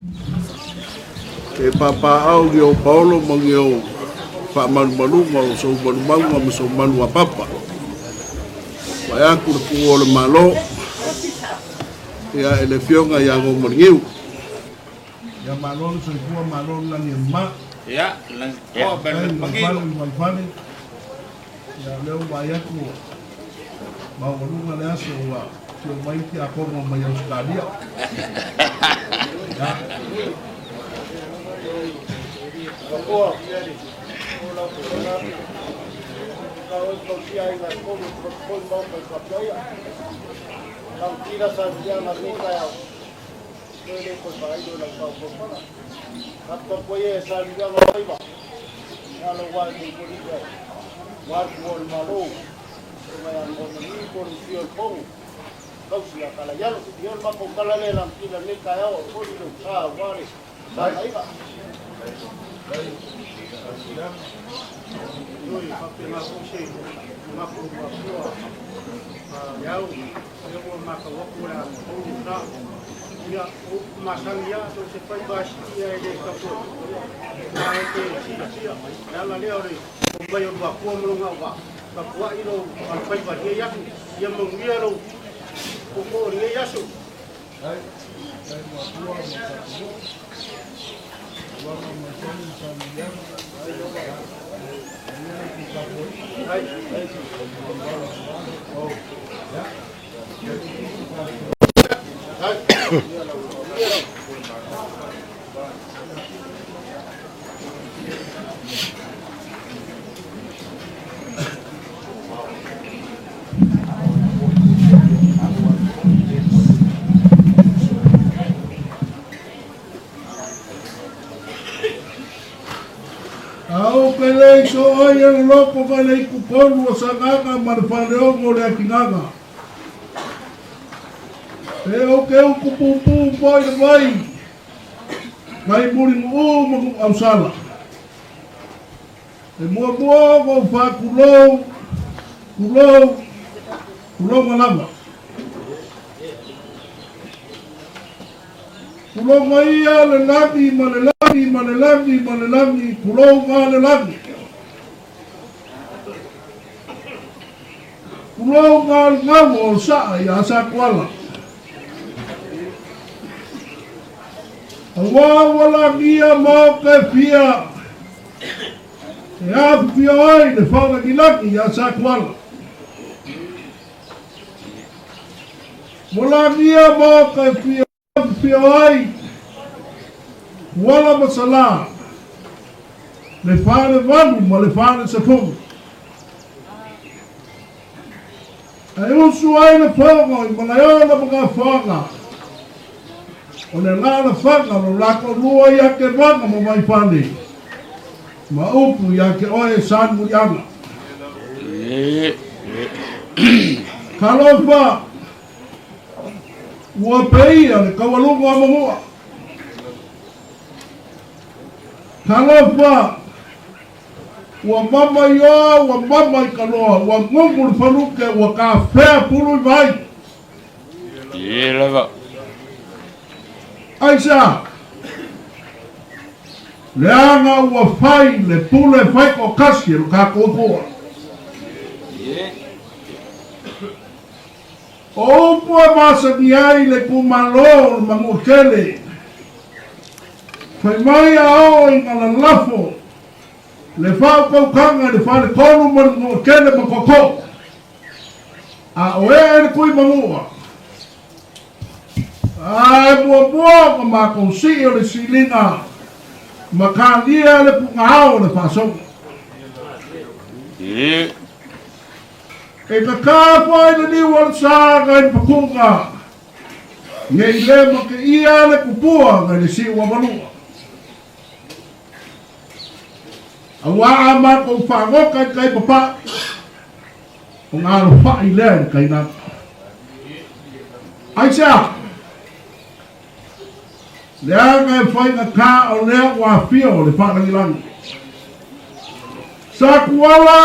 E papaaao ni ou paolo ma ni ou faamalumaluga o sou malumauga ma sou malu a papa. Vaeatu le puu o le Malo, ia e le Afioga ia Gomaliniu. Ia malo le soifua, malo le lagi e mama. Ia, lagi toa pe le pagilo. Fale, ia lea ua vaai atu ua maualuga le aso ua afio mai le tiakono mai Ausetalia. Ia. Ia, o upu masani lava, so o se faiva sii e le tau toe na e te silafia. Le ala lea o le omai o Luapua ma lona auvaa, tapuai lou alofaiva i lenei aso. Ia manuia lou popo o lenei aso. Au ke lei so ai e le loko mai le ikupolu o Sagaga ma le Faleogo o le Akinaga. E ou ke uku pūpū foi le vai, mai Mulimu'u ma Nu'uausala. E muamua ona ou faakulou, kulou, kuloga lava. Kuloga ia le lagi ma le lagi ma le lagi ma le lagi, kulouga le lagi. Tulou ngā ngau o Saa i a Sakuala. Aua ua lagia ma o ke fia e awhiwhia ai le whaulagilagi i a Sakuala. Ua lagia ma o ke fia Afifio ai Kuala ma Salā, le fale valu ma le fale safogi. Ae usu ai le fogo i Malaeola ma Gafoaga, o le alaalafaga o lo lakou lua ia te vaga ma Vaifale, ma upu ia te oe e Salemuliaga. Talofa! Ua peia le taualuga o Manua. Talofa! Ua mama i oa, ua mama i kaloa, ua gugu le faluke, ua kafea pulu i vai. Ie lava. Aisea? Leaga ua fai le pule faitoatasi e lo tatou Atua. Ie. O upu e masani ai le itumalo o le Manuatele, fai mai a oo ina lalafo le faautautaga i le faletolu ma le Manuatele ma Tootoo, a o ee le Tui Manua, a e muamua ona matou sii o le siliga ma talia le punaao o le faasoga. E kakā foi le niu o le sa ngai le pakuga, Nei le ma ke ia le kupua ngai le siu a malua. Auā a mākou whangoka i kai papaʻi, o ngā alowhaʻi lea i le kainana. Aisea? Leaga e faigata o lea ua afio le faalagilagi. Sa Kuala!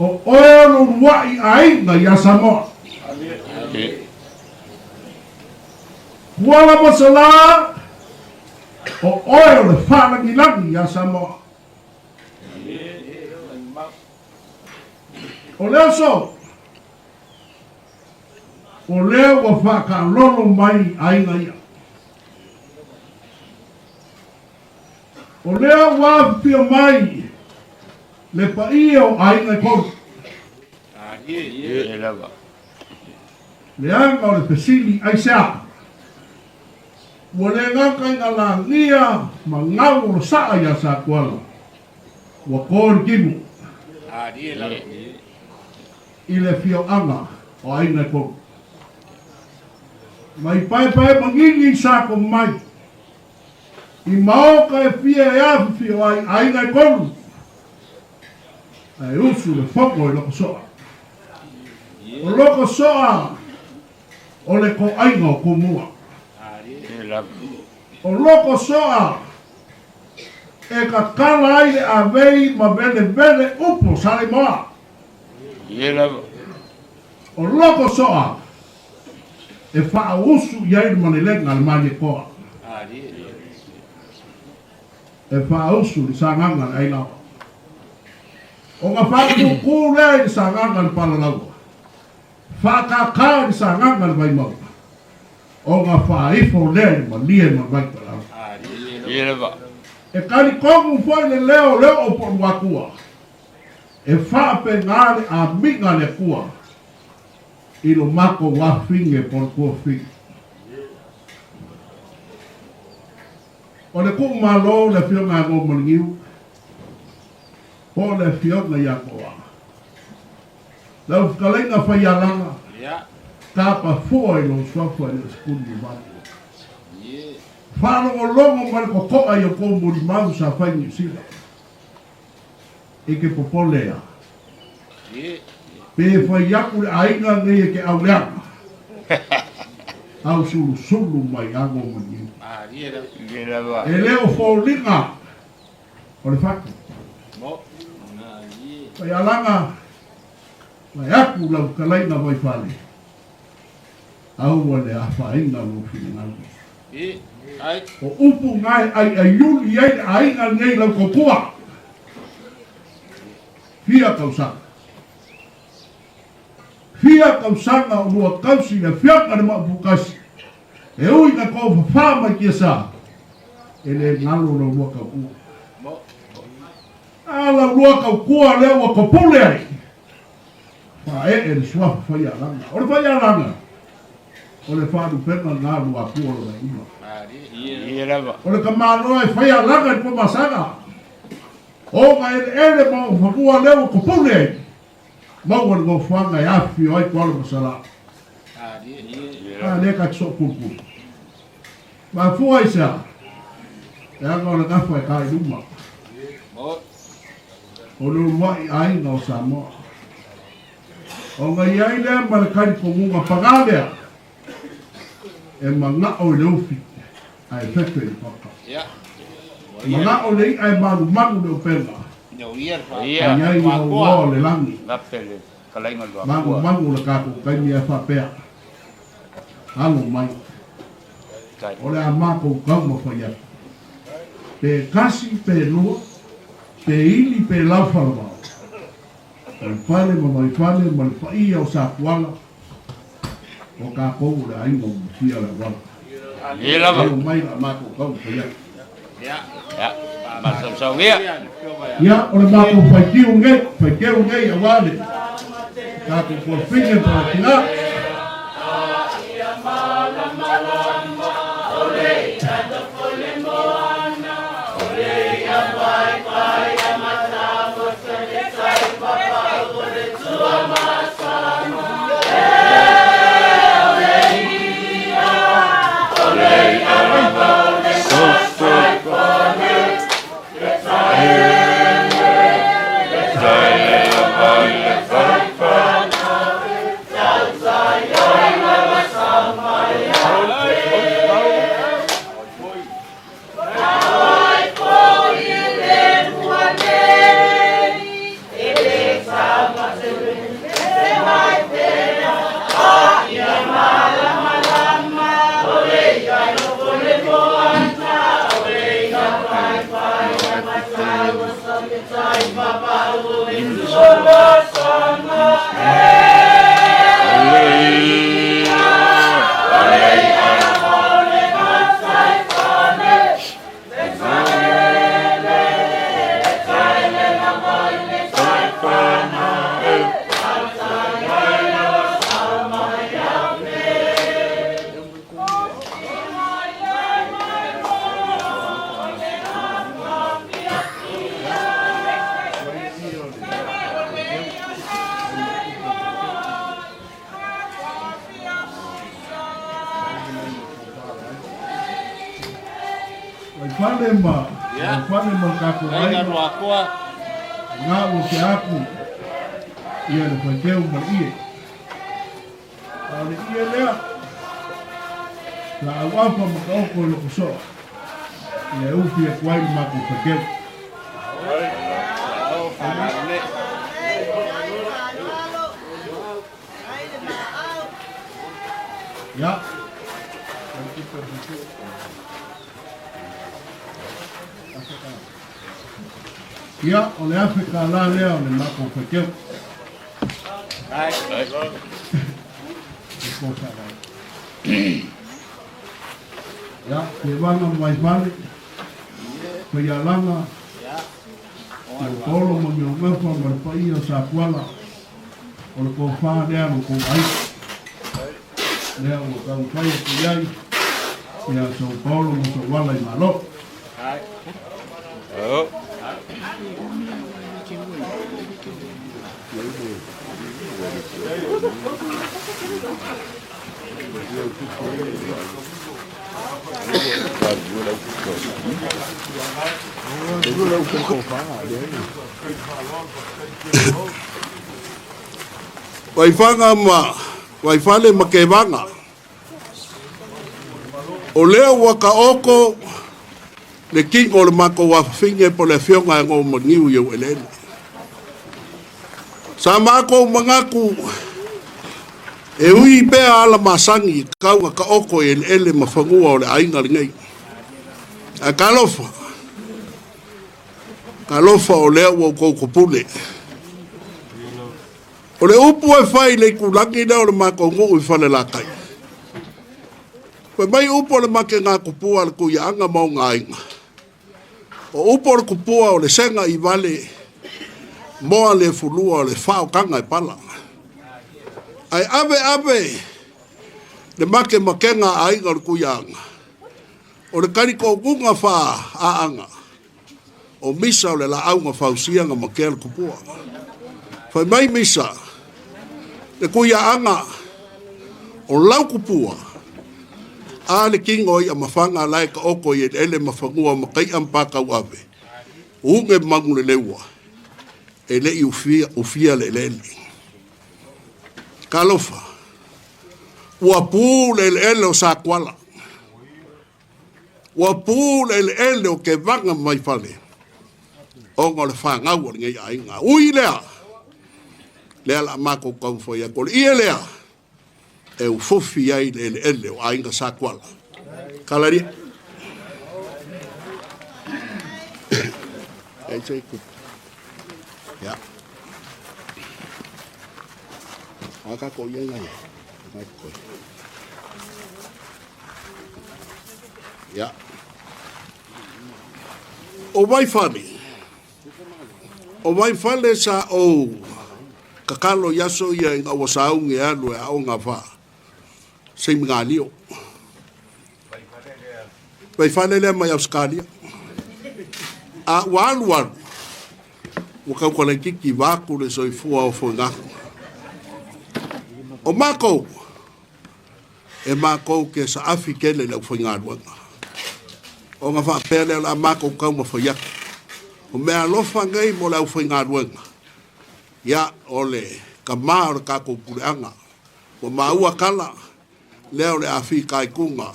O oe o le uluaʻi aiga iā Samoa. Puala ma Salā, o oe o le faalagilagi iā Samoa. O le aso, o lea ua faakaalolo mai aiga ia. O lea ua afifio mai le paia o aiga e tolu. Leaga o le fesili aisea? Ua le gata i galagia ma gau o le saa iā Satuala, ua to le tino i le afioaga o aiga e tolu. Mai paepae manini i Sako mai, i maota e fia e afifio ai aiga e tolu, ae usu le fono i Lokosoa. O Lokosoa o le toaiga o Tumua. O Lokosoa e tatala ai le avei ma velevele upu o Saleimoa. O Lokosoa e faaauusu i ai le malelega a le Malietoa. E faausu le sagaga le ailaoa. Ona faatūtū lea i le sagaga le palalaua, faakākā i le sagaga le vaimauga, ona faaifo lea i le malie ma le vaitalau. E talitonu foi le leo o le oo po o Luatua, e faapena le amiga a le Atua i lo matou afine po o le tuafine. O le tuumalo le afioga ia Gomaliniu, po o le afioga ia Toa. Lau fetalaiga Faialaga, tapa fua i lou suafa i le osipuni o valu. Faalogologo ma le totoa i outou molimau sa fai Niu Sila. E te popole a. Pe fai atu le aiga nei e te auleaga. Ausulusulu mai ago ma niu. E le o foliga o le fatu. Faialaga, vaeatu lau fetalaiga Vaifale, aua le afaina lou finagalo. O upu na e aiaiuli ai le aiga lenei lau tautua. Fia tausaga. Fia tausaga o lua tausi le afioga le Mauputasi. E ui na tou fafā mai tiasa, e le galo lau lua tautua. A lau lua tautua lea ua topule ai, faaee le suafa Faialaga. O le Faialaga, o le faalupega lena o Luapua o le Vaiula. O le tamaloa e faialaga i le Tuamasaga. Ona eleele ma ona fanua lea ua topule ai, maua le nofoaga e afifio ai Kuala Masala. A lea ta te soopulupulu. Mafua i se a? Leaga o le gafa e ta i luma. O le uluai aiga o Samoa. Ona i ai lea ma le talitonuga paga lea, e manao i le ufi ae fefe i le papa. Manao le i'a e malumalu le upega, a i ai lau oa le lagi. Malumalu le tatou taimi ae faapea, alo mai, o le a matou taumafai atu. Pe tasi pe lua, pe ili pe laufalavao, o le fale ma Vaifale ma le paia o Satuala, o tatou o le aiga ua matia le auala. Alo mai la matou taumafai atu. Ia, o le matou faitio nei, faiteu nei aua le tatou tuafine ma le tina. Vaifale ma Vaifale ma le tatou aiga lena ua tea atu ia le faiteu ma le ie. A o le ie lea, sa auafa ma taoto i loko soa, ia e ufi atu ai le matou faiteu. Ia. Ia, o le $1,000 lea o le matou faiteu. Ia, Tevaga ma Vaifale, Faialaga, Leopolo ma Meugafa ma le paia o Satuala, o le tofa lea a lo outou aiga. Lea ua taumafai atu i ai ia sou paolo ma sou ala i Malo. Vaifaga ma Vaifale ma Kevaga. O lea ua taoto le tino o le matou afafine po o le afioga e Gomaniu i ou eleele. Sa matou manatu e ui pea ala masani e tatau ona taoto i eleele ma fanua o le aiga lenei. Ae talofa, talofa o lea ua outou tupule. O le upu e fai i le itulagi lea o le matou nuu i Falelatai, fai mai upu o le makega tupua a le Tuiaana ma ona aiga, o upu o le tupua o le sega i vale moa le fulua o le faotaga e pala. Ae ave ave le makemakega a aiga o le Tuiaana, o le talitonuga faa-aaga, O Misa o le laau na fausia na matea le tupua. Fai mai Misa, le Tuiaaga, o lau tupua, a le tino ia mafaga la e taoto i eleele ma fanua ma tai'a ma patauave, uge manu le leua, e le i ufia, ufia le eleele. Talofa, ua pu le eleele o Satuala. Ua pu le eleele o Kevaga mai fale ona o le fanau a lenei aiga. Ui lea, lea la matou taumafai atu. O le ie lea e ufofi ai le eleele o aiga Satuala. Kalaria. Ya. Aka ko ia ngai. Ngai ko. Ia. O Vaifale. O Vaifale sa ou kakalo i aso ia ina ua sauni e alu e aoga fa seiminalio. Vaifale lea mai Ausetalia. A ua alu alu, ua taukalaititi vaku le soifua o foegaku. O makou, e makou ke saafi tele i le aufaigaluega. Ona faapea lea o le a matou taumafai atu. O meaalofa nei mo le aufaigaluega, ia, o le tama o le tatou puleaga. Ua maua tala, lea o le a fitaituga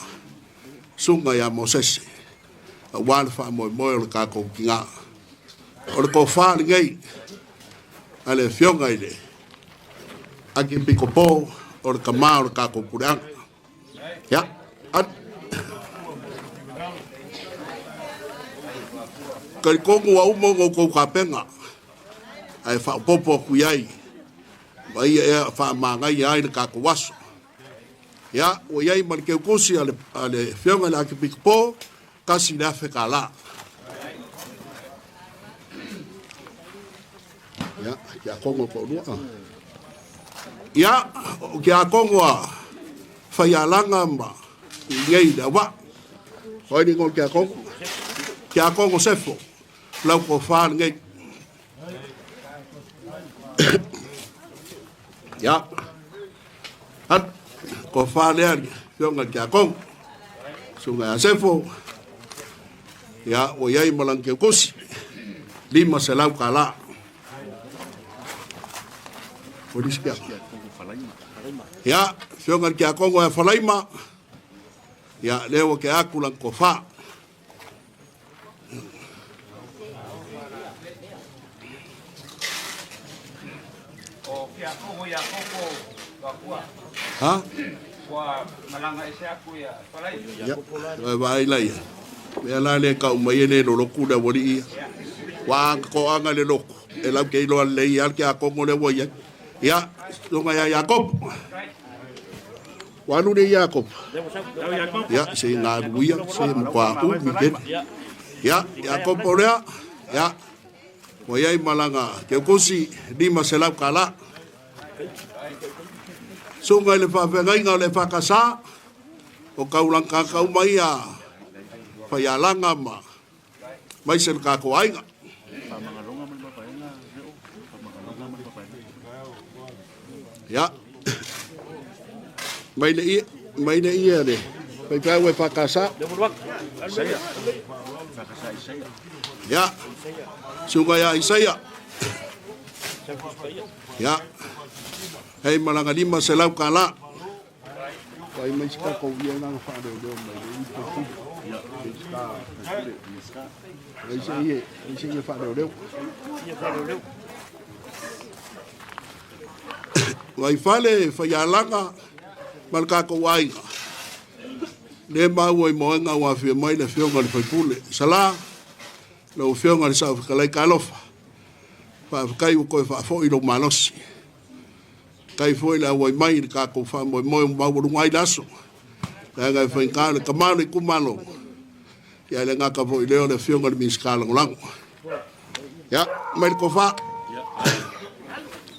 susuga ia Mosese, aua le faamoemoe o le tatou tina. O le tofa lenei a le Afioga i le Akipikopo o le tama o le tatou puleaga. Ia, alu. Talitonu ua uma ona outou tapena, ae faaopoopo atu i ai, ma ia ea faamanaia ai le tatou aso. Ia, ua i ai ma le teutusi a le, a le Afioga i le Akipikopo, $1,000. Ia, kia kongo ko lua. Ia, o kia kongo a whaialanga ma i le awa. Hoi ni ngol kia kongo. Kia kongo sefo. Lau ko wha ngei. Ia. At, ko wha lea, fionga kia kongo. Sunga a sefo. Ia, ua i ai ma lana keukosi, $500 kālā. Ua lisi pea. Ia, fioga le kiakongo ia Falaima, ia, lea ua ke aku lana tofa. O Kiakongo ia Koko Wakua. Ha? Ua malanga ese aku ia Falaima. Ia, e vaai la ia. Mea la le kau mai e le loloku le awali ia. Wa anga ko anga le loku. E lau ke iloa le ia ke akongo le ua ia. Ia, longa ia Iakopo. Ua alu le Iakopo. Ia, se ngā luia, se mkwa u, mi kene. Ia, Iakopo lea, ia, ua iai malaga keukusi, 500 kālā. Suga i le faafeagaiga o le EFKS, o kaulagakaka uma ia faialaga ma maise le tatou aiga. Ia, mai le ie, mai le ie le faifeau EFKS. Ia, suga ia Isaia. Ia, hei malaga 500 kālā. Wai mai se kākou ia ngā whaareo mai le i pōpili. Ia se kā Ai se ie, ai se ie whaareo Wai whale, whaialaga, ma le kākou aiga. Le maua i moenga ua afia mai le afioga le faipule. Sala, lau afioga le saofetalai kalofa. Faafetai ua toe faafoi lou malosi. Kai foi le auai mai i le tatou faamoemoe ua maualuga ai le aso. Leaga e faigata le tama o le itumalo. Ia e le gata foi lea o le afioga i le Minisita Lagolago. Ia, mai le tofa.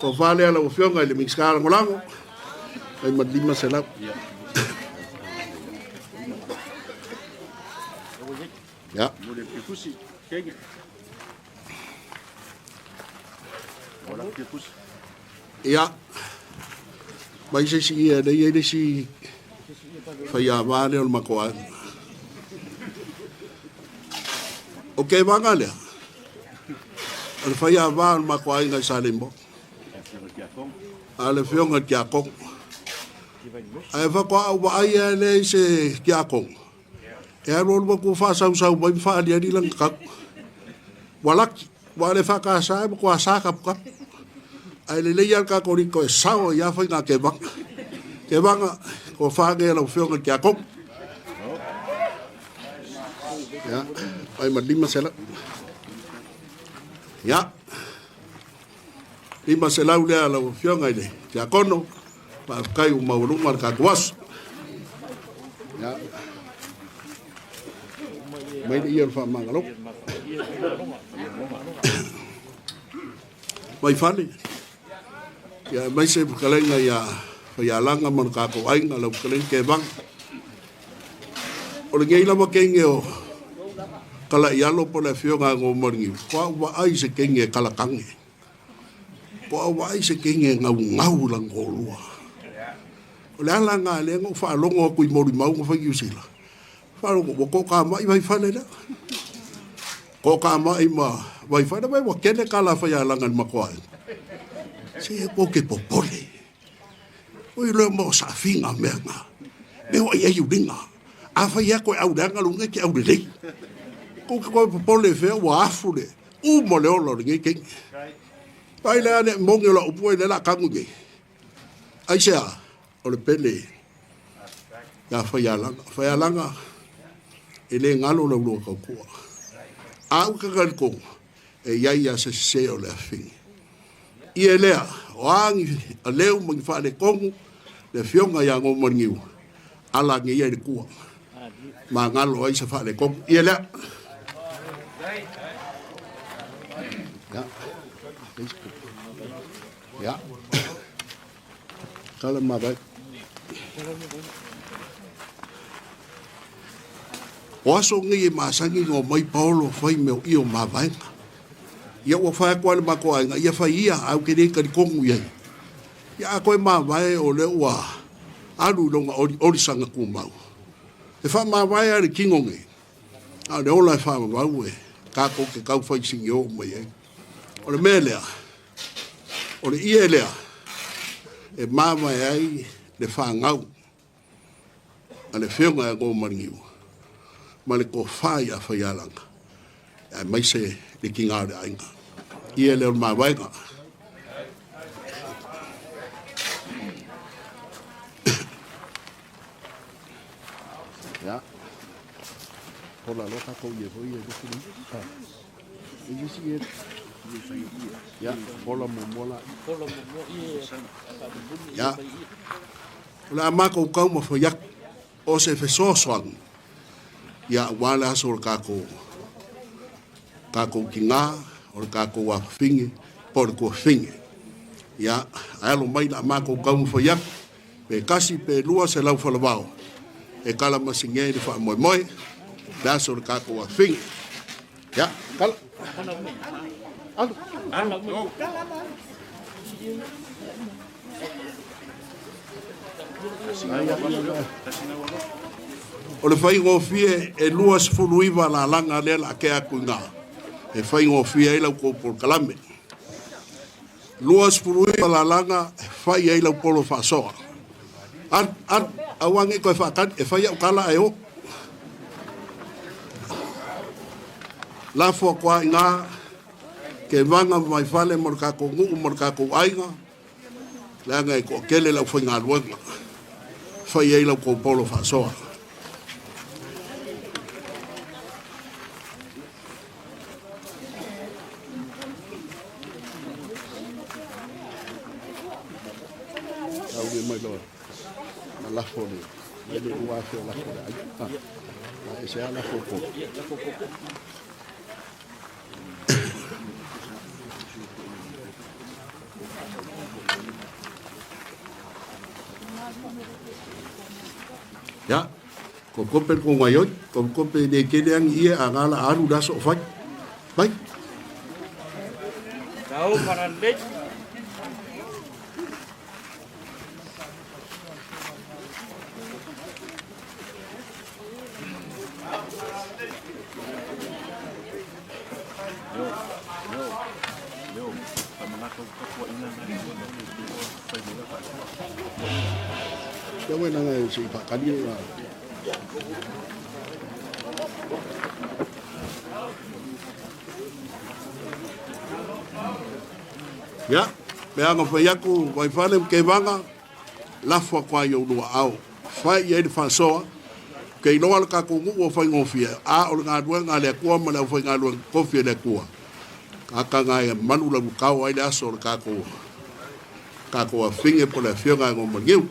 Tofa lea lau afioga i le Minisita Lagolago. Mai ma le 500. Ia. Ia, mai se isi ia, lea i ai le isi faiāvā lea o le matou aiga. O Kevaga lea, o le faiāvā o le matou aiga i Saleimoa. A le afioga i le tiakono. Ae faatoa ou vaai lava lea i se tiakono, e alualu atu faasausau mai ma faaaliali lana tau. Ua laki, ua le faakasa e matua sa taputapu. Ae lelei lava le Katoriko e sao ai lava faiga kevaga. Kevaga, tofa nei a lau Afioga i le Tiakono. Ia, ai ma 500. Ia, 500 lea lau Afioga i le Tiakono. Faafetai ua maualuga le tatou aso. Ia. Mai le ia o le faamagalo. Mai fale. Ia mai se fetalaiga ia Faialaga ma le tatou aiga, lau fetalaiga Kevaga. O lenei lava kenge o Kalaialo po o le afioga a Gomaliniu, ko au vaai se kenge e kalakange. Po au vaai se kenge e gaugau lana toalua. O le ala lena lea na ou faalogo atu i molimau na fai Niu Sila. Faalogo ua toatamai Vaifale lea. Toatamai ma Vaifale, vai ua tele tala faialaga i le matou aiga. Se kou te popole. Oi lea mo saafiga mea na. Mea ua i ai uliga. A fai atu e auleaga luga e te aulelei. Kou te toe popole fea ua afu le uma le ola o lenei taimi. Ai lea ane moni o lau upu ai lea la tanu nei. Aisea, o le pele ia Faialaga. Faialaga, e le galo lau lua tautua. A u te talitonu, e iai ia se sese o le afifini. Ie lea, o a ni aleu ma ni faaletonu, le afioga ia Gomaliniu, ala ane ia i le tua. Ma galo ai se faaletonu. Ie lea. Ia. Ia. Kala ma vai. O aso nei e masani ona omai paolo fai mea o ia o mavaega. Ia ua fai atu lava le matou aiga, ia fai ia, ae ou te le talitonu i ai. Ia a toe mavae o lea ua alu i lona oliolisaga tumau. E faamavae lava i le tino nei. A o le ola e faavavau e tatou te tau fai sigiō mai ai. O le mea lea, o le ie lea e mavae ai le fanau a le Afioga ia Gomaliniu ma le tofa ia Faialaga, aemaise le tiga o le aiga. Ie lea o le mavaega. Ia. Hola loa tatou ie foi ie lotu nei. Ha. E ie si ie. Ia, hola muamua la. Hola muamua ie. Ia. O le a matou taumafai atu o se fesoasoani ia aua le aso o le tatou tatou tina, o le tatou afafine po o le tuafafine. Ia, ae alo mai le a matou taumafai atu pe tasi pe lua se laufalavao e tala masini ai le faamoemoe le aso o le tatou afafine. Ia, tala. Alu. O le faigofie e 29 lalaga lea o le a tea atu i ina e faigofie ai la outou polokalame. 29 lalaga e fai ai lau polo faasoa. Alu, alu, aua ne i toe faatali, e fai au tala ae o. Lafo atu lava i ina Kevaga ma Vaifale mo le tatou nuu ma le tatou aiga, leaga e toatele le aufaigaluega e fai ai la outou polo faasoa. Tauli mai loa ma lafo le mai le 2000 o lafo le ai. Ah, e se a lafo ko. Ia, ko kope ko ngai oi, ko kope le kele angi ia a ngala alu la so fai. Mai. Tau marandei. Kia wena ngai se i whakari e ngā. Ia, me anga whai aku, wai whale ke wanga, lafo aku ai o lua ao. Whai i ai le whasoa, ke iloa le kākou nuu o whaingofie, a o le galuega a le Akua ma le aufaigaluega tofi a le Akua. Kakanga e malu lau kao ai le aso o le kākou kākou afine po le afioga e Gomaniu.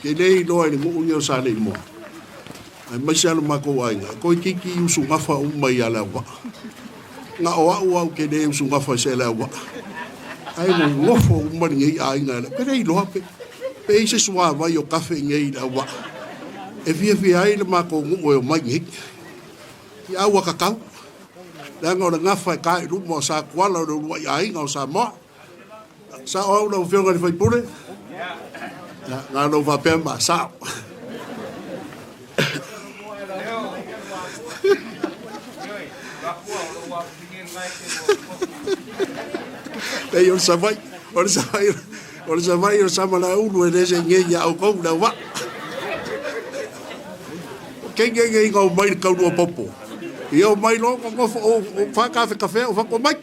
Ke le iloa i le nuu ni o Saleimoa. Aemaise lava lo matou aiga, e toeitiiti usugafa uma i Aleauvaa. Na o au au ke le usugafa i se Aleauvaa. Ae nonofo uma lenei aiga e Pe le iloa pe, pe i se suavai o kafe i nei i Leauvaa. E fiafia ai le matou nuu e omai nei. I aua kakau. Leaga o le gafa e ka i luma o Satuala o le uluai aiga o Samoa. Sao au lau Afioga i le sui usufono? Ia, na ona ou faapea ma sao. Pei o le Savaii, o le Savaii, o le Savaii o le Samalaeulu e le se ngei ia outou le auvaa. Kei ngei ngei ngau mai le taulua popo. Ia o mai loa nofo o whakawhekawhea o whako mai.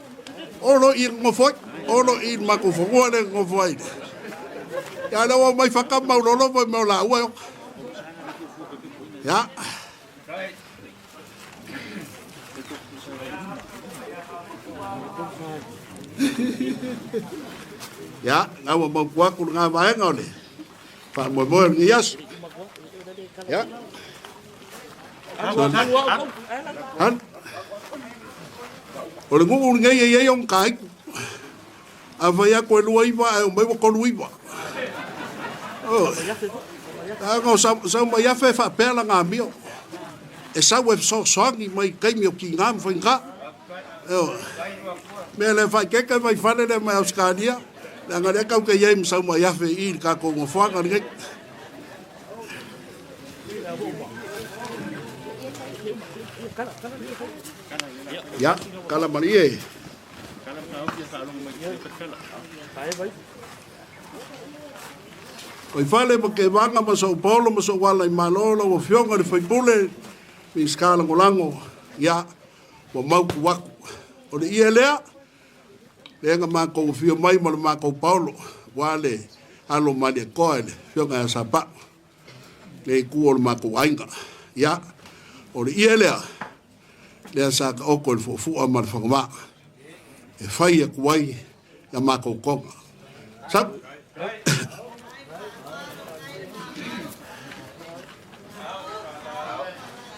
Olo i nofo ai, olo i matou fanua lea e nofo ai. Ia lea ua omai whakamau lolo mai mea o laua e oka. Ia. Ia, ngā ua mautu atu le ngā vaega o le whaamoemoe o lenei aso. Ia. Alu. O le nuu lenei e i ai ona tāitu. A fai atu e 29 ae omai ua 39. Oh. Leaga o sau mai afe e faapea lana amio. E sau e fesoasoani mai i taimi o tiga ma faigata. Ioe. Mea lea whaikeke mai whare lea mai Australia. Leaga lea kau ke iai ma sau mai afe i le tatou nofoaga lenei. Ia, kala malie. Oi fale ma ke vanga ma sou polo ma sou ala i malo lau afioga i le faipule, Minisita Lagolago, ia, ua mautu atu. O le ie lea, lea na matou afio mai ma le matou paolo, aua le alo o Malietoa i le afioga ia Sapau, le itu o le matou aiga. Ia, o le ie lea, lea sa taoto i le fuafua ma le fagavaa, e fai atu ai ia matou toga. Sau.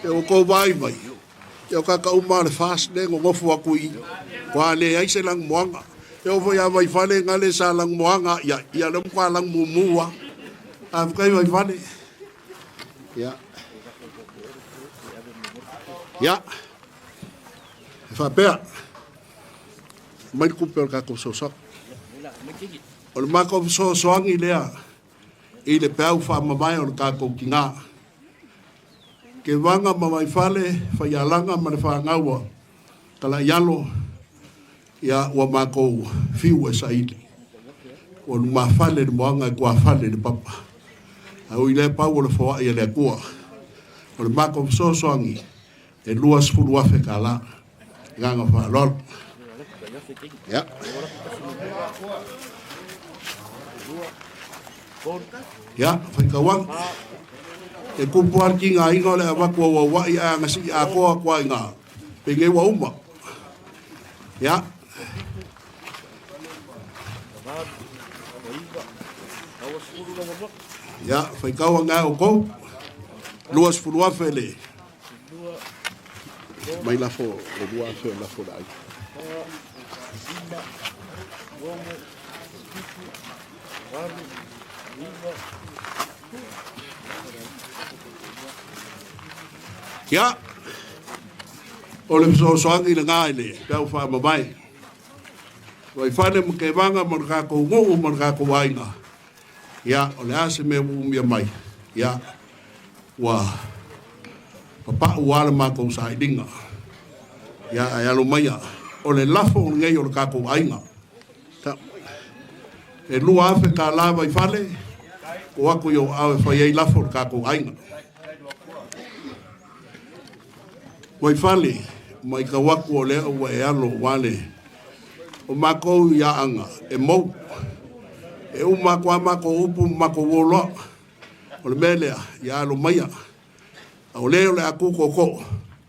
E o kou vai mai. E o kaka uma le fas le nonofo atu i. Kua le ai se lanumoana. E oo foi a Vaifale na le sa lanumoana ia ia le matua lanumumu a. A fukai Vaifale. Ia. Ia. E faapea. Mai le kupe o le tatou fesoasoani. O le matou fesoasoani lea i le peau faamavae o le tatou tinā. Kevaga ma Vaifale, Faialaga ma le fanau a Talaialo, ia ua matou fiu e saili. Ua lumafale le moaga e tuafale le papa. Ae ui lea pau o le foai a le Atua. O le matou fesoasoani e 20,000 tala. Agaga faaaloalo. Ia. Ia, faitau atu. E kupu lava le tigaina o le avatu auauai ae ana sii atoa atu lava i ina, penei ua uma. Ia. Ia, faitau ane lava outou. 20,000 le mai lafo le 2,000 o lafo le aiga. Ia, o le fesoasoani lena i le peau faamavae. Vaifale ma Kevaga ma le tatou nuu ma le tatou aiga, ia, o le a se mea ua umia mai, ia, ua papau lava le matou sailiga. Ia, ae alo maia, o le lafo lenei o le tatou aiga. E 2,000 tala Vaifale, o atu i ou ao e fai ai lafo o le tatou aiga. Vaifale, matau atu o lea ua e alo aua le o matou i Aana e mou. E uma atu lava matou upu ma matou uo loa. O le mea lea, ia alo maia. A o le o le a tu tootoo,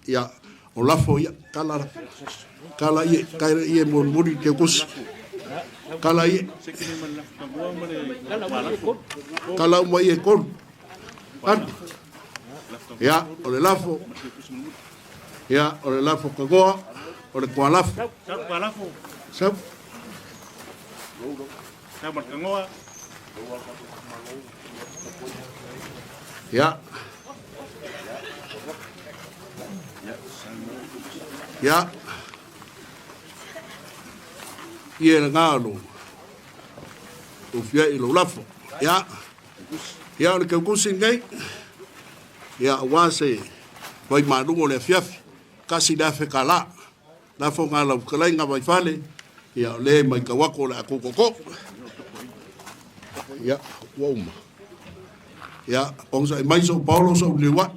ia, o lafo ia, kala la, kala ie, kala ie mulimuli ke kusi. Kala ie. Kala uma ie kolu. Atu. Ia, o le lafo. Ia, o le lafo kagoa, o le koa lafo. Sau. Ia. Ia. Ia le ngā lo. O fia i lo lafo. Ia. Ia o le keukusi nei. Ia aua se vai maluga o le afiafi. Kasi le afe kālā. Lafo ngā lau fetalaiga Vaifale. Ia o le matau atu o le a kukoko. Ia, ua uma. Ia, onosai mai sou paolo sou liuai.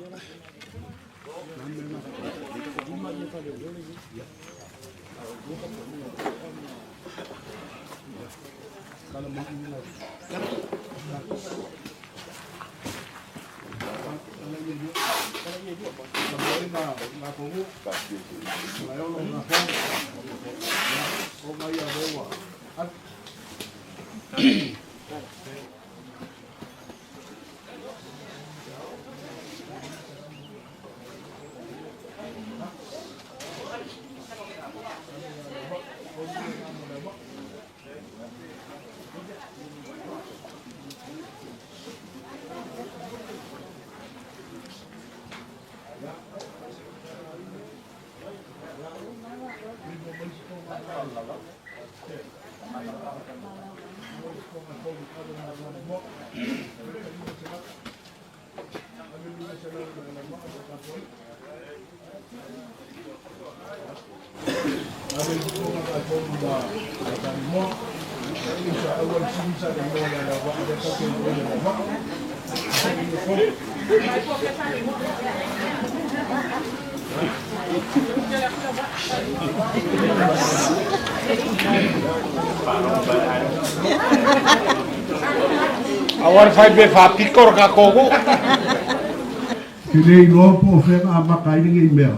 Awar fai be fa pikor ka kogo. Te le iloa po o fea na amata ai lenei mea,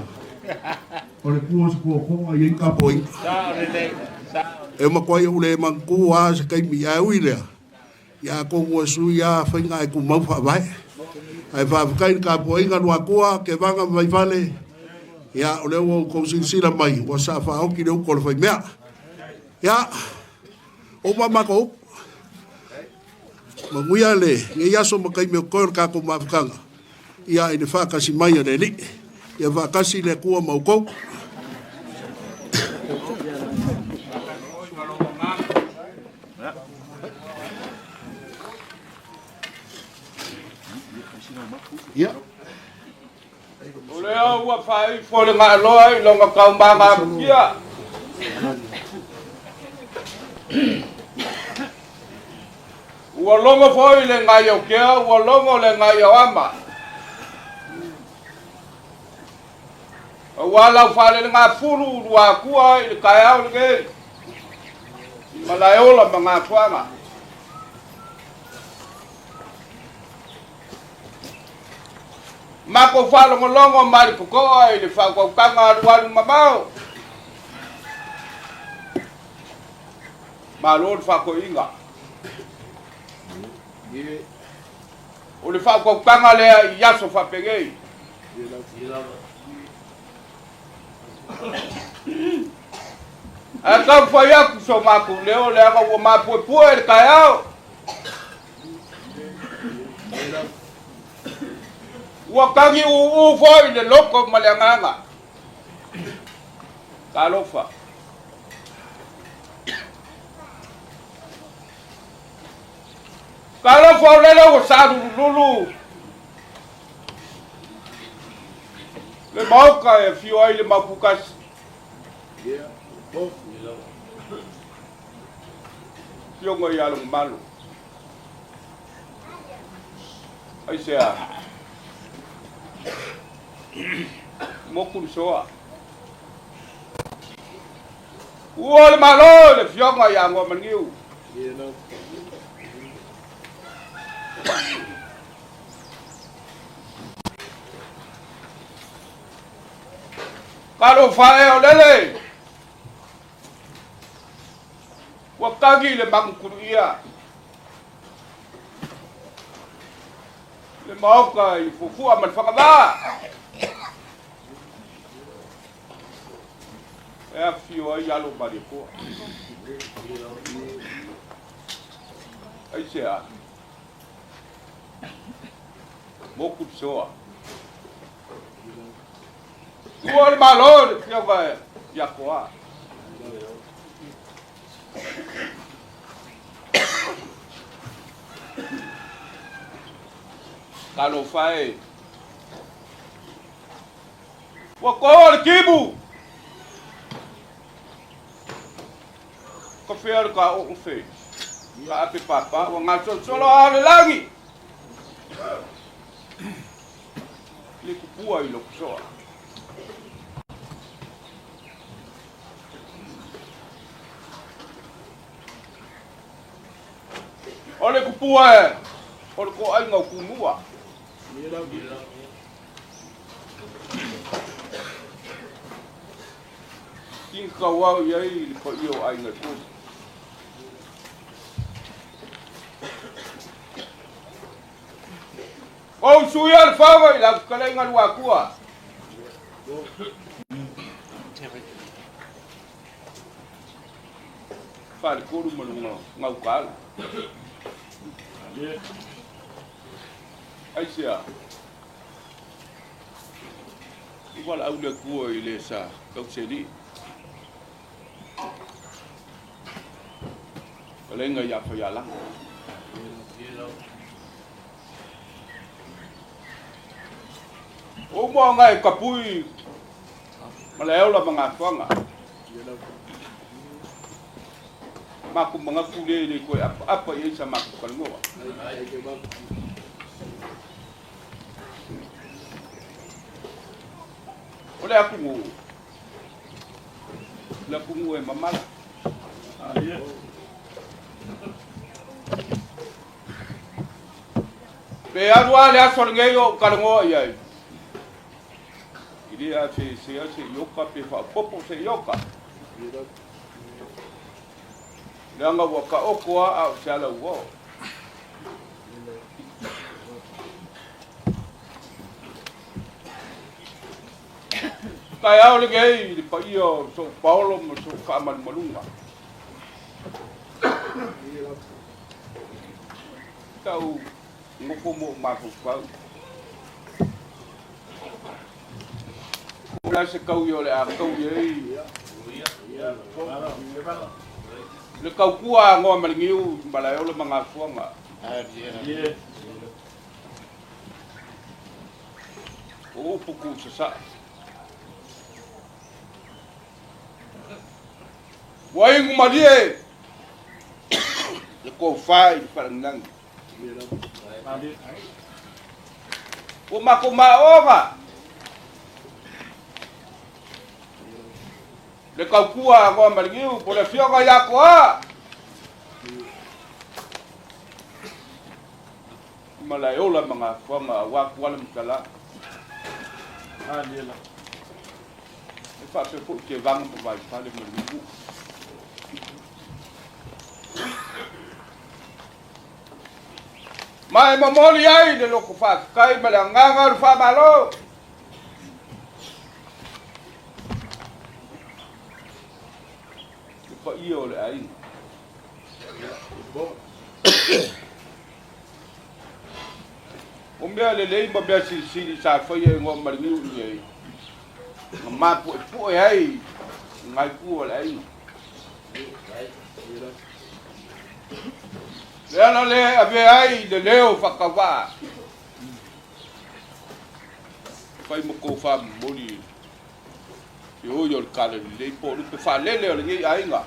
o le tu o se tootoo ae i ai ni tapuaiga. E matuai ou le manatua lava se taimi, ae ui lea, ia atonu e sui lava faiga ae tumau faavae. Ae faafetai i le tapuaiga Luatua, Tevaga ma Vaifale, ia o lea ua outou silasila mai ua saa faaoti le utu a le faimea. Ia, ua uma a matou upu. Manuia lenei aso ma taimi o totoe o le tatou mafutaga, ia i le faatasi mai a le Alii. Ia faatasi le Atua ma outou. Ia. O lea ua faaifo le gaaloa i lona taumaga amutia. Ua logo foi le gaiotea, ua logo le gaioama. Aua lau faalelegafulu luakua i le taeao lenei, i Malaeola ma Gafuaga. Matou faalogologo ma le totoa i le faautautaga alualu mamao. Malo le faatoeaina. O le faautautaga lea i aso faapenei. Ae tau fai atu so matou leo leaga ua mapuepue le taeao. Ua tagi uu foi le loto ma le agaga. Talofa. Talofa o lele ua salululu le maoka e afio ai le Maupukasi. Afioga ia Logomalo. Aisea? Moku le soa. Ua le Malo le afioga ia Goamaniu. Talofa e o lele. Ua tagi le magukuluia le maoka i fuafua ma le fagavā. E afifio ai alo ma Aliekoa. Aisea? Moku le soa. Ua le Malo le Afioga ia Koa. Talofa e. Ua koa le timu. Ka fea le ka oo fe. Ka ape papa ua gasolosolo a le lagi. Le kupua i loko soa. O le kupua e, o le toaiga o Tumua. Tinga tau au i ai le paia o aiga e tolu. Ou suia le faga i lau fetalaiga Luatua. Faletolu ma luga gaukala. Aisea? I valaau le Atua i le sa tauselii. Fetalaiga ia Faialaga. O uma e kapui Malaeola ma Gafoaga. Maku manatu le le koe apa apa i ai sa maku kalanoa. O le atunuu, le atunuu e mamala. Pe alu lava le aso lenei o ou talanoa i ai, i le afeesea se ioka pe faaopoopo se ioka. Leaga ua taoto lava a o se ala uao. Taeao lenei i le paia o sou paolo ma sou faamalumaluga. Tau nofo mo mafaufau. O le a se taui o le a taui ai le tautua a Goa ma le Niu i Malaeola ma Gafuaga. O upu tuusasaa. Ua inu malie le tofa i le faalagilagi. Ua matou maoga le tautua a Goa ma le Niu po o le afioga ia Toa Malaeola ma Gafuaga aua Tuala ma Tala. E faapea foi Tevaga ma Vaifale ma Lugu. Ma e momoli ai le loto faafetai ma le agaga o le faamalo. Le paia o le aiga. O mea lelei ma mea silisili sa faia e Goa ma le Niu i ai, na mapuepue ai ngai itu o le aiga. Le ala lea e avea ai le leo faatauvaa, fai ma tofa momoli e oi o le tala lelei po o lupe faalele o lenei aiga.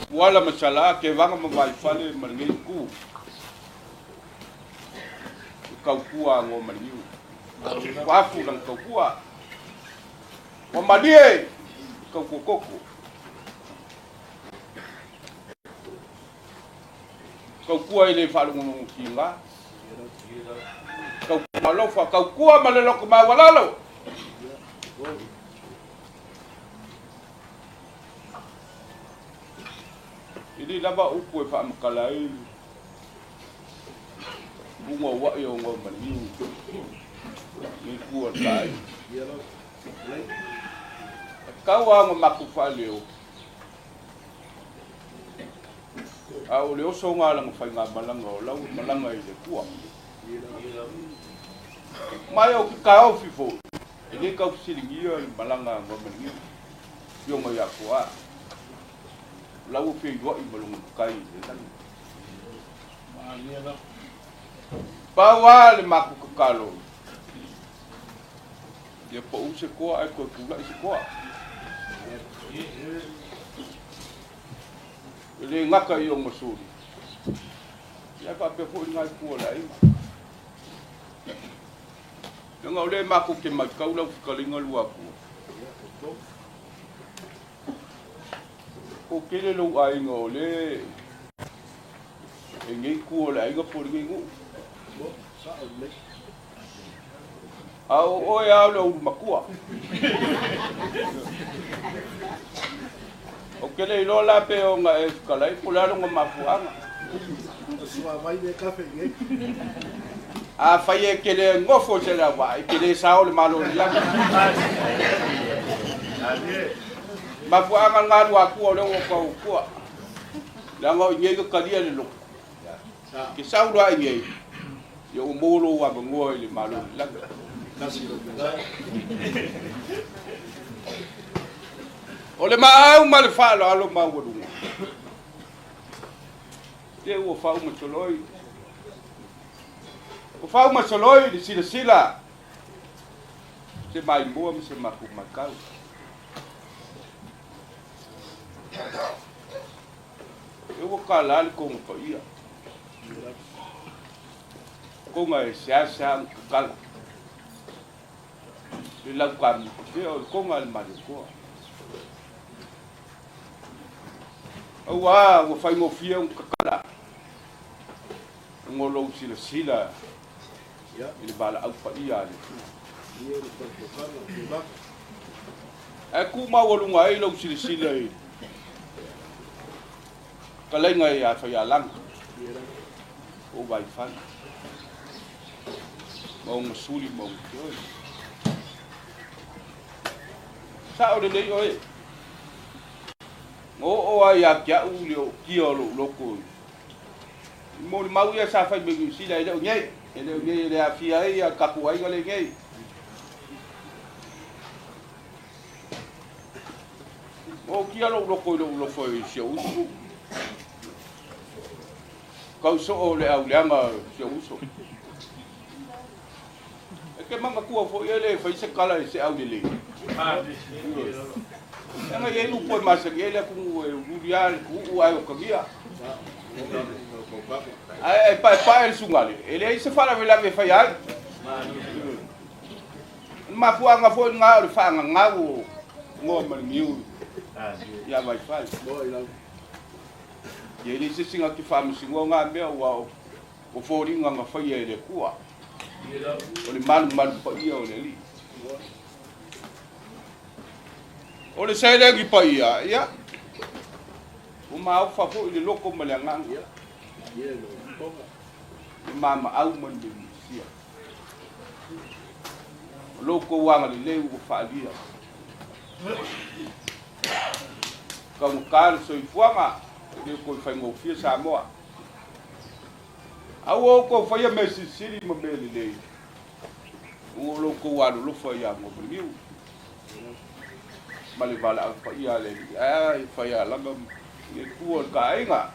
Tuala ma Salā, Kevaga ma Vaifale ma lenei itu. Le tautua a Goa ma le Niu. Ua afu lana tautua. Ua malie le tautua toto. Tautua e le faalogologotiga. Tautua alofa, tautua ma le loto maualalo. E le lava upu e faamatala ai luga o ua'i o Goa ma le Niu i itu o le taai. E tatau lava ona matou faaleo, a o le osoga o lana faigamalaga o lau malaga i le Atua. Ma ou te taofi foi, e le tau fesiligia le malaga a Goa ma le Niu, Afioga ia Toa. O la ua feiloai ma lona matai i le lagi. Pau lava le matou tatalo, ia pau se toa ae toe tulai se toa. E le gata i ona suli, ae faapea foi lena itu o le aiga. Leaga o lea matou te matau lau fetalaiga Luatua. Po tele lou aiga o le e nei tu o le aiga po o lenei nuu. A o oe lava o le ulu matua. Ou te le iloa la pe ona e fetalai po o le a lona mafuaaga. Afai e te le nofo i se auvaa, e te le sao le Malo o le lagi. Mafuaaga lena Luatua o lea ua tau atua. Leaga o i inei na talia le loto. E te sau loa i inei, ia ua maua lou avanoa i le Malo o le lagi. O le maau ma le faaaloalo maualuga. Te ua faauma soloi. Ua faauma soloi le silasila se maimoa ma se matou matau. E ua tala le toga paia. Toga e seasea ona tatala. Le laukamupafea o le toga a le Malietoa. Auā ua faigofie ona tatala ona o lou silasila i le valaau paia a le Atua. Ae tumaualuga ai lou silasila i fetalaiga ia Faialaga o Vaifale ma ona suli ma ona feoi. Sao lelei oe. Na oo lava ia te au le ootia o lou loto i molimau ia sa fai mai Niu Sila, e le o nei, e le o nei e le aafia ai le tatou aiga lenei. Na ootia lou loto i lou loto i si ou uso. Tau soo le auleaga o si ou uso. E te manatua foi e le fai se tala i se aulelei. Leaga e i ai upu e masani ai le atunuu e uliuli lava le tuuu ae otagia. Ae e paepae le sugale, e leai se faalavelave e faia ai. O le mafuaaga foi lena o le faagagau o Noa ma le Niu ia Vaifai. Ia e leai se isi na te faamasinoa na mea ua o foliga na faia e le Atua, o le malumalu paia o le Alii. O le seleni paia, ia, ua maofa foi le loto ma le agaga, le mamaau ma le memesia. O lo outou agalelei ua faaalia. Taugata le soifuaga, e le toe faigofie Samoa. Aua outou faia mea silisili ma mea lelei, ona o lo outou alolofa ia Gomaniu ma le valaau paia a le Alii. Ae a fai alaga i le tua o le taaiga.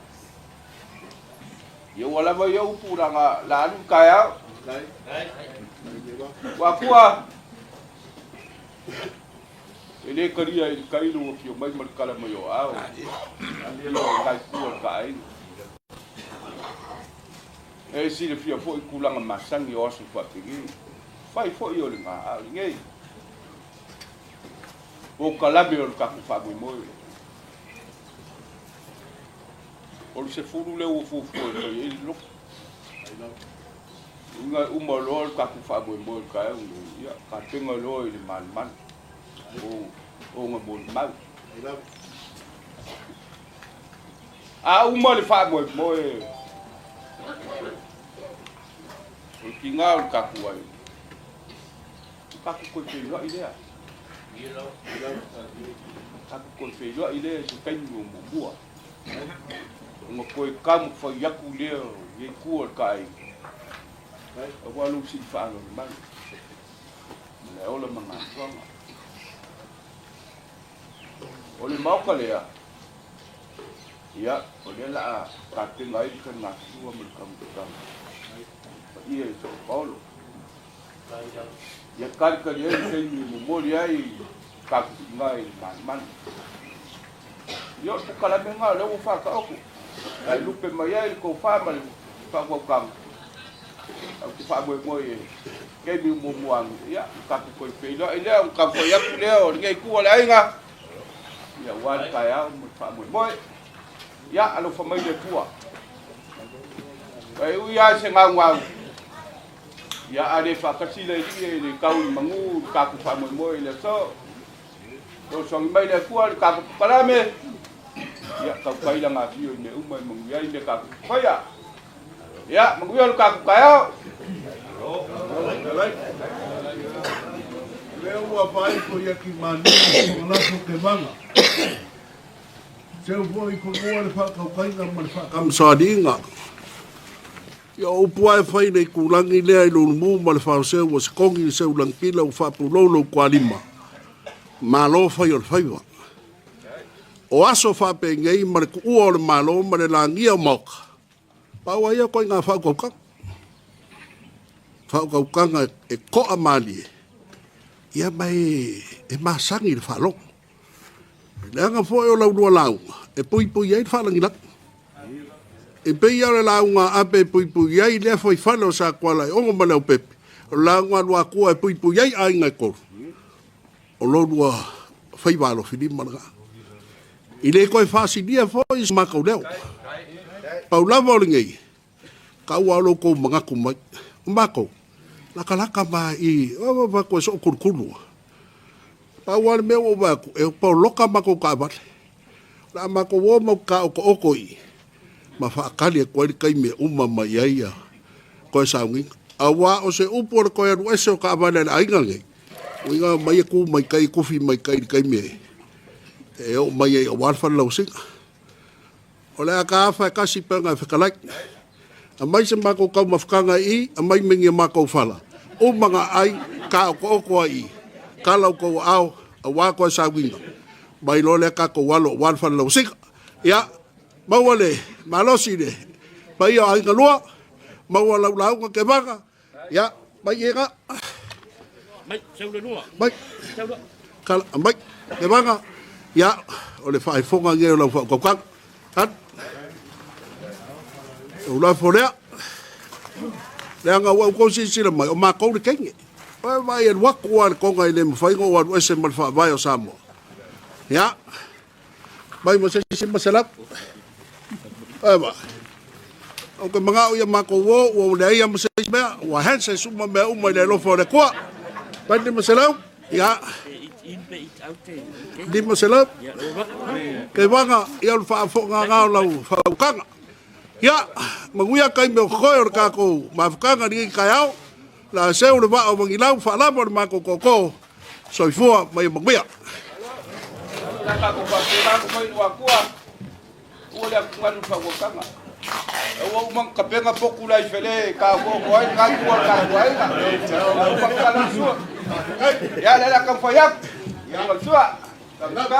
Ia ua lava ia upu leaga la alu le taeao. Ua atua e le talia i le tai lou afio mai ma le tala mai o aao i nai tua o le taaiga. E silafia foi tulaga masani o aso faapelei, fai foi o le gaao lenei. Polokalame o le tatou faamoemoe. O le 10 lea ua fuafua e fai ai le lotu. Uiga e uma loa le tatou faamoemoe i le taeao lenei, ia tapena loa i le manumanu o ona molimau. A uma le faamoemoe o le tiga o le tatou ai, o tatou toe feiloai lea. Tatou toe feiloai lea i se taimi o muamua. Ona toe taumafai atu lea o le itu o le taaiga, aua lou sii faaaloalo mai, ma le ola ma galuega. O le Maota lea, ia, o lea o le a tapena ai le taligasua ma le taumafataga paia i Soo Paolo. Ia talitali ai le taimi e momoli ai tatou tiga i le manumanu. Ia o le polokalame lena o lea ua faataoto, ae lupe mai ai le tofa ma le faautautaga. Ou te faamoemoe e taimi muamua ane, ia, ona tatou toe feiloai lea, ona taumafai atu lea o lenei itu o le aiga, ia, aua le taeao ma le faamoemoe. Ia, alofa mai le Atua. E ui lava i se gaugau, ia, a le faatasi le Alii e le tau i manu le tatou faamoemoe i le aso. Fesoasoani mai le Atua i le tatou polokalame, ia, tautai lana afio i mea uma e manuia ai mea tatou te faia. Ia, manuia lo tatou taeao. Lea ua vaai foi ia ki manu i ke vaga. Seu foi i fanua le faakaukaiga ma le faakamasoaliiga. Ia o upu lava e fai i le itulagi lea i Lulumu ma le Faoseu ua sekogi le seu langitila ua faapulou lou tualima. Malo fai o le faiva. O aso faapenei ma le tuua o le Malo ma le lagia o maota, pau lava ia o ituaiga faautautaga. Faautautaga e to'a malie, ia ma e masani i le faalogo. Leaga foi o lau lua lauga e puipui ai le faalagilagi. E pei lava o le lauga a Ape e puipui ai lea fuaifale o Satuala e Ono ma Leaupepe, o le lauga a Luatua e puipui ai aiga e tolu, o lo lua faiva alofilima lena. E le toe faasilia foi so matou leo. Pau lava o lenei, tau lava o lo outou manatu mai. O matou, latalata ma i, o fai atu e sookulukulu. Pau lava le mea ua ou vaai atu, e poloka matou taavale. O le a matou o matou taotooto i i, ma faatali atu ai le taimi e uma mai ai toe sauniga. Aua o se upu o le toe alu ese o taavale a le aiga lenei, uiga mai e tu mai tai, tufi mai tai i le taimi e oo mai ai aua le fale lauasiga. O le a ta afa e tasi pega e fetalai. Aumai se matou taumafataga i i, aumai me ni a matou fala, uma ona ai, taotooto ai i i, tala outou aao aua toe sauniga, mai loa lea tatou alo aua le fale lauasiga. Ia, maua le malosi i le paia o aiga lua, maua lau lauga Tevaga, ia, mai ega. Mai, sau le lua. Mai. Sau le. Kala, mai. Tevaga, ia, o le faaefoga lenei o lau faautautaga. Alu. Ou lafo lea. Leaga ua outou silasila mai, o matou le teine. Ua vaai alu atu lava i le toga e le mafai ona ou alu ese ma le faavae o Samoa. Ia, mai ma se isi 500. Ua vaai. Ou te manao ia matou o, ua leai lava ma se isi mea, ua handshape uma mea uma i le alofa o le Atua. Mai le 500, ia, 500. Kevaga, ia o le faafofogaaga o lau faautaga. Ia, manuia taimi o totoe o le tatou mafutaga i lenei taeao. O le a seu le vaa o Magilau, faalava le matou tootoo. Soifua ma ia manuia. Sa tatou faapena atu mai Luatua, ua le atugalu i le faautautaga. Ua uma ona tapena potu la i Fale e taotooto ai lena itu o le tatou aiga. Ua uma ona tala le sua. Ia, lea o le a taumafai atu. Ia, le sua. Faautautaga.